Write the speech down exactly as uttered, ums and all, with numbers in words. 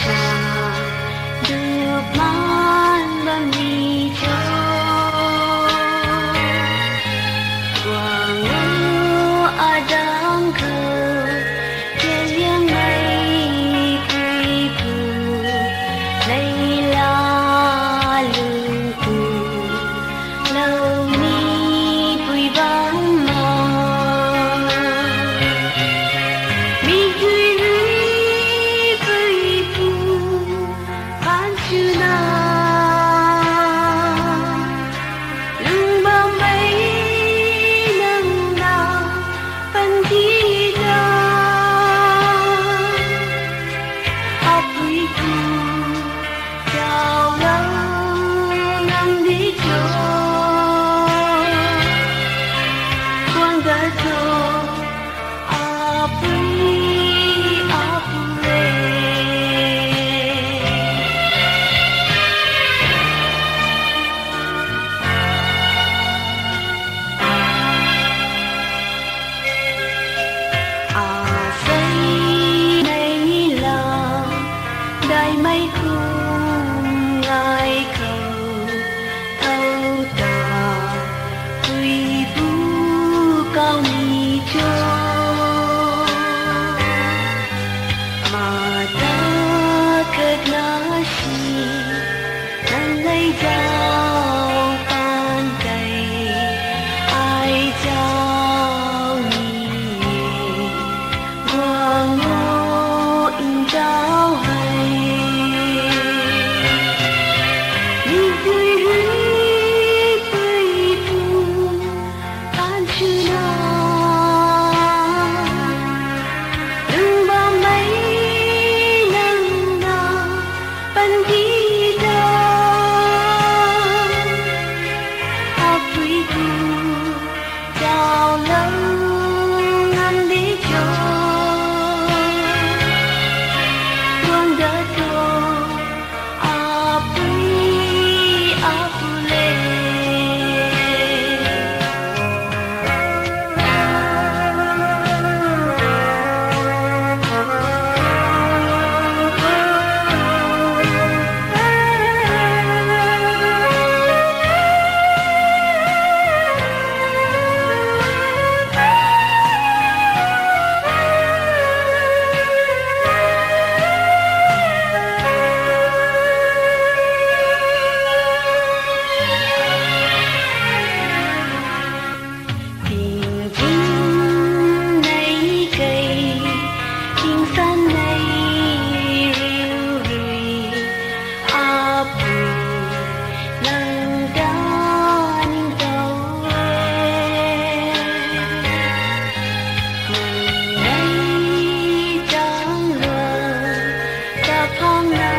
Sa, duk man bam ni cho. Guang o adang khou, kaliangmei pui pu, leila lung pu, lou ni pui bam ma. Mi dui rui pui pu, pan chuna. Lung bammei nang na pan di da. Apui pu, zauclou ngam di cho. Guang da cho, apui, apu e. Asei nei la, daihmei kum ngai khou, thow ta, pui pu kau ni cho. Mata khat na si, nang lei zauc pan tei, ai zauc ni e, guang o nzauc hei. Mi dui rui pui pu, pan chuna. Lung bammei nang na pan di da. Apui pu, zauclou ngam di cho. Guang da cho, apui, apu le. Tingzin nei kei, tingsan nei riu rui, apui nang ta ningtow e. Nang nei tang lua, ta phang na